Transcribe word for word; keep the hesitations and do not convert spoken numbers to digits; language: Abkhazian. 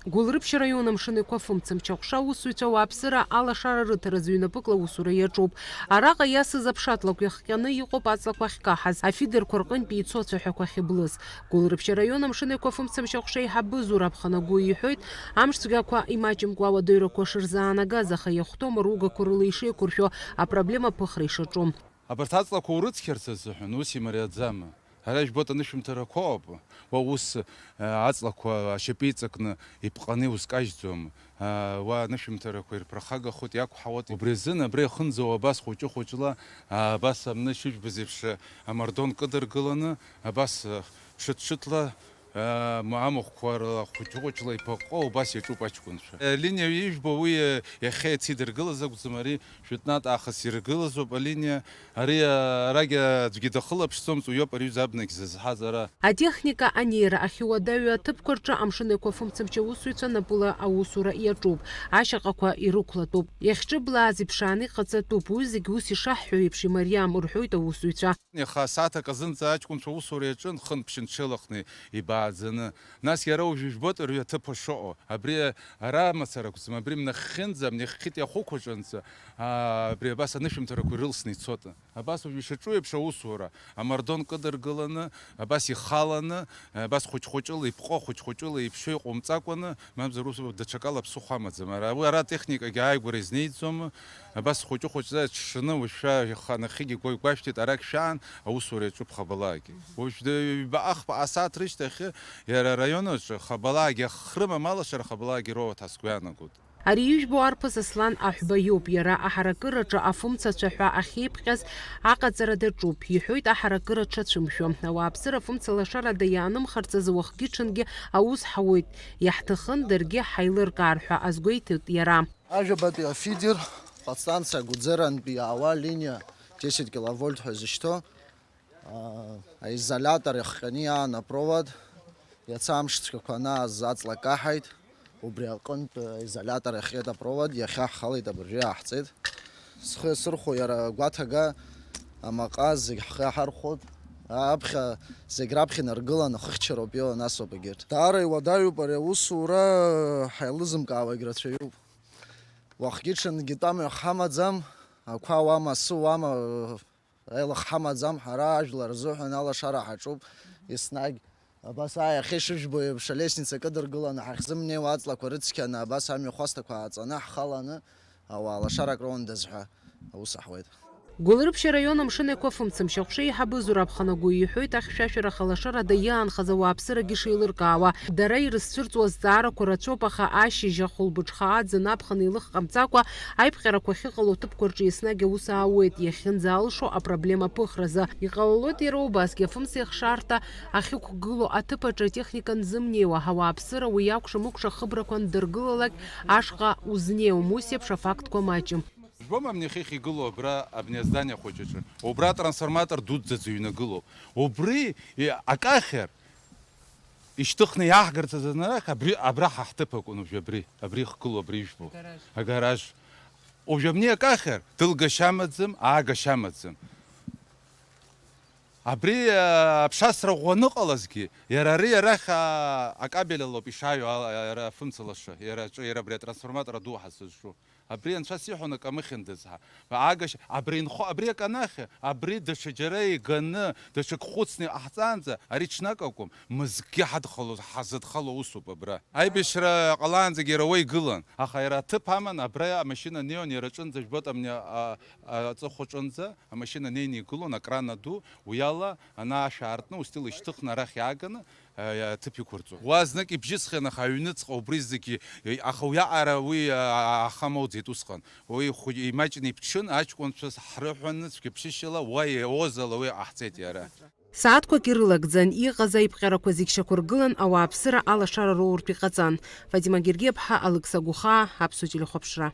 Гәылрыԥшь араион амшын еиқәа фымцамч аҟәша аусзуҩцәа ауааԥсыра алашара рыҭаразы ҩнапыкла аусура иаҿуп. Араҟа иасыз аԥшатлакә иахҟьаны иҟоуп аҵлақәа ахькаҳаз, афидерқәа рҟынтәи ицо ацәаҳәақәа ахьыблыз. Гәылрыԥшь араион амшын еиқәа фымцамч аҟәша аиҳабы Зураб Ханагәы иҳәоит, амш цәгьақәа имаҷымкәа ауадаҩрақәа шырзаанагаз, аха иахәҭоу амругақәа рыла ишеиқәыршәо апроблема ԥыхра ишаҿу. Абарҭ аҵлақәа урыцқьарц азыҳәан ус имариаӡама? Ара ижәбоит анышәынҭарақәа ауп. Уа ус, э, аҵлақәа ашьапы иҵакны иԥҟаны иузкажьӡом. А, уа анышәынҭарақәа ирԥырхагахоит, иақәҳауеит. Убри азын абри иахынӡоу абас хәыҷы-хәыҷла, а, абас амны шыжәбаз еиԥш, а, амардон кыдыргыланы, абас, а, ҽыҭ-ҽыҭла, а, ма-, амахәқәа рыла хәыҷы-хәыҷла иԥыҟҟо убас иаҿуп аҷкәынцәа. Алиниа ижәбо уи, а, иахьа иацы идыргылаз акәӡам, ари жәытәнатә аахыс иргылазоуп алиниа. Ари, а, арагь аӡәгьы дахылаԥшӡом, ҵуиоуп ари аҩыза абнагь зызҳаз ара. Атехника анеира ахьуадаҩу аҭыԥқәа рҿы амшын еиқәа фымцамч аусзуҩцәа напыла аусура иаҿуп, ашьаҟақәа ирықәлатәуп. Иахьҿыблааз иԥшааны иҟаҵатәуп, уи зегь ус ишаҳҳәо еиԥш имариам, рҳәоит аусзуҩцәа. Иаха асааҭ аказынӡа аҷкәынцәа аусура иаҿын, хынтә-ԥшьынтә ҽеилыхны ибааӡаны. Нас иара уажә ижәбоит рҩаҭыԥ шыҟоу. Абри ара мацара акәӡам, абри мнахьхьынӡа, мнахьхьытә иахәықәаҿынӡа, аа, абри абас анышәынҭарақәа ирылсны ицоит. Абас уажә ишаҿу еиԥш аусура, амардон кыдыргыланы, абас ихаланы, абас хәыҷ-хәыҷыла иԥҟо, хәыҷ-хәыҷыла иԥшьо иҟоумҵакәаны, мамзар ус даҽакала ԥсыхәа амаӡам. Ара, уи ара атехникагьы ааигәара изнеиӡом, абас хәыҷы-хәыҷӡа иҽшаны уажәшәа иаха нахьхьигьы игәа-, игәашәҭеит, арак шәаан, аусура иаҿуп Хабалагьы. Уажә ҩба-, ахԥа асааҭ рышьҭахь иара араион аҿы Хабалагьы ахрым амалашара Хабалагьы роуа ҭа сгәы иаанагоит. Ари ижәбо арԥыс Аслан Аҳәба иоуп. Иара аҳаракыраҿы афымцацәа ҳәа ахьеиԥҟьаз аҟаҵара даҿуп, иҳәоит аҳаракыра дшацәымшәо. Ауааԥсыра афымца лашарада иаанымхарц азы уахгьы-ҽынгьы аус ҳауеит, иаҳҭахын даргьы ҳаилыркаар ҳәа азгәеиҭеит иара. Ажәабатәи афидер, подстанциа Гәыӡырантәи иаауа алиниа десять киловольт ҳәа изышьҭоу, аизолиатор иахҟьаны иаан апровод, иацы амш цәгьақәа анааз аҵла каҳаит, убри аҟынтә аизолиатор иахҟьеит апровод, иахьа ҳхалеит, абыржәы иааҳҵеит. Схы иасырхәо иара гәаҭага, амаҟа зегь ҳхы иаҳархәоит. Аԥхьа зегь раԥхьа инаргылан, ахыхьчароуп иоуа, насоуп егьырҭ. Даара иуадаҩуп ари аусура, ҳаилызымкаауагь рацәаҩуп. Уахгьы-ҽынгьы тәамҩа ҳамаӡам, ақәа уама, асы уама, Аилых ҳамаӡам ҳара, ажәлар рзыҳәан алашара ҳаҿуп еснагь. Абас ааи иахьа ишыжәбо еиԥш, алестница кыдыргыланы ҳахьзымнеиуа, аҵлақәа рыцқьаны, абас амҩахәасҭақәа ааҵаны, ҳхаланы, ауаа лашарак роуандаз ҳәа аус аҳуеит. Гәылрыԥшь араион амшын еиқәа фымцамч аҟәша еиҳабы Зураб Ханагәы иҳәоит, ахьшәашәараха лашарада иаанхаз ауааԥсырагьы шеилыркаауа. Дара ирызцәырҵуа азҵаарақәа рацәоуп, аха ашьыжь ахәылбыҽха аӡын аԥхын еилых ҟамҵакәа, аиԥҟьарақәа ахьыҟало аҭыԥқәа рҿы еснагь аус аауеит, иахьынӡаалшо апроблема ԥыхразы. Иҟалалоит иара убасгьы афымца еихшарҭа ахьықәгылоу аҭыԥ аҿы атехника анзымнеиуа, ауааԥсыра уи акәша-мыкәша ахыбрақәа андыргылалак ашҟа узнеиуам, ус еиԥш афактқәа маҷым. Жәбома, абни иахьа ихьгылоу абра, абни аздание хәыҷ аҿы. Убра трансформатор дуӡӡа ҩнагылоуп. Убри, е, акахьыр, ишьҭыхны иааҳгарц азы анарахь, абри, абра ҳа ҳҭыԥ акәын уажәы абри, абри ихгылоу, абри ижәбо. Агараж. Агараж. Уажәы абни акахьыр, дылгашьа амаӡам, аагашьа амаӡам. Абри, а, аԥшасра ӷәӷәа аныҟалазгьы, иара ари арахь, а, акабель алоуп ишааиуа, а, иара афымца лаша, иара аҿы, иара абри атрансформатор аду ҳазызҿу. Абри анцәа сиҳәон акы амыхьындаз ҳәа. Агашьа, абри инхо, абри аканахьа, абри даҽа џьара иганы, даҽак хәыцны иҟаҳҵаанӡа, ари ҽнак акәым, мызкгьы ҳадхало, ҳазыдхало усуп абра. Аибашьра ҟалаанӡагьы иара уа игылан, аха иара аҭыԥ аман, абра амашьына неиуан, иара аҿынӡа, жәбоит, амни, а, а, аҵыхәа аҿынӡа амашьына неины игылон, акран аду, уи ала, ана ашә аартны, устил ишьҭыхны арахь иааганы, аҭыԥ иқәырҵон. Уа знык ибжьысхьан, аха аҩныҵҟа убри зегьы, аха уиаҟара уи, а, аха моуӡеит усҟан. Уи хәы-, имаҷны иԥҽын, аҷкәынцәа ҳрыҳәаны цәгьаԥшьышьала уа иаозала уи ҟаҳҵеит иара. Сааҭқәак ирылагӡан, иҟаз аиԥҟьарақәа зегь шьақәыргылан, ауааԥсыра алашара роуртә иҟаҵан. Фатима Гергиаԥҳа, Алықьса Гәыхаа, Аԥсуа телехәаԥшра.